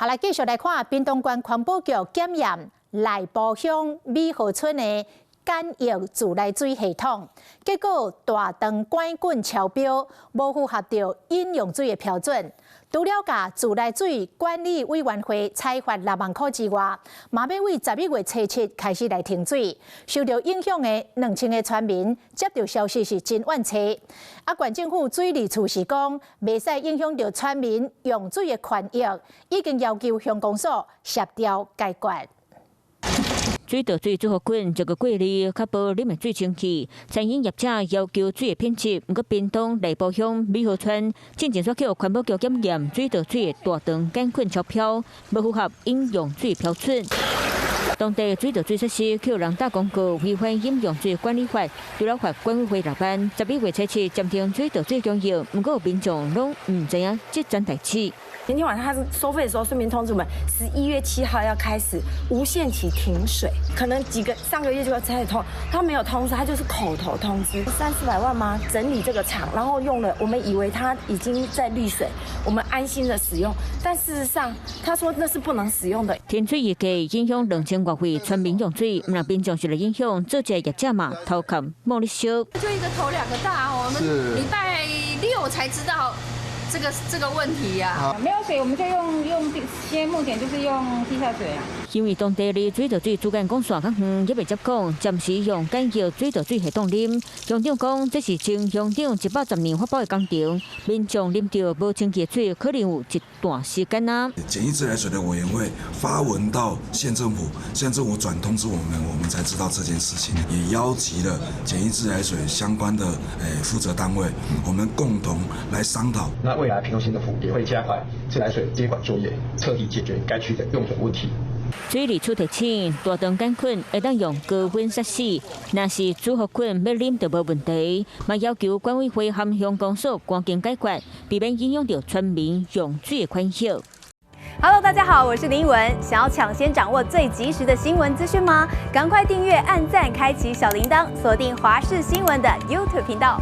好，來繼續來看屏東縣環保局檢驗內埔鄉美和村的簡易自來水系統，結果大腸桿菌超標，無符合著飲用水的標準。除了共自來水管理委員會裁罰6萬箍之外，嘛欲對11月初7開始來停水。受著影響的2000個村民接著消息是真怨氣。啊，縣政府水利處是講，袂使影響著村民用水的權益，已經要求鄉公所協調解決。水道水組合菌這個過濾，確保啉的水清氣。餐飲業者要求水的品質，毋過屏東內埔鄉美和村進前煞予環保局檢驗水道水大腸桿菌超標，無符合飲用水標準。當地水道水設施予人打廣告，違反飲用水管理法，除了罰管委會6萬，11月初7暫停水道水供應，毋過民眾攏毋知影這件代誌。前天晚上他是收費的時候，順便通知我們，11月7號要開始無限期停水，可能幾個上個月就要開始通，他沒有通知，他就是口頭通知，三四百萬嗎？整理這個廠，然後用了，我們以為他已經在濾水，我們安心的使用，但事實上他說那是不能使用的。停水預計影響2000外戶村民用水，毋但民眾受著影響，做這業者嘛頭殼冒咧燒。就一個頭兩個大，我們禮拜六才知道這個問題呀。沒有水，我們就用地，現在目前就是用地下水啊。因為當地離水道水主幹管線較遠，猶未接講，暫時用簡易水道水系統啉。鄉長講，這是前鄉長110年發包的工程，民眾啉著無清氣的水，可能有一段時間啊。簡易自來水的委員會發文到縣政府，縣政府轉通知我們，我們才知道這件事情，也邀集了簡易自來水相關的負責單位，我們共同來商討。那未來屏東縣政府也會加快自來水接管作業，徹底解決該區的用水問題。水利署提醒，大腸桿菌會當用高溫殺死，若是組合菌欲啉就無問題。嘛要求管委會和鄉公所趕緊解決，避免影響著村民用水的權益。 Hello，大家好，我是林文。想要搶先掌握最及時的新聞資訊嗎？趕快訂閱、按讚、開啟小鈴鐺，鎖定華視新聞的 YouTube 頻道。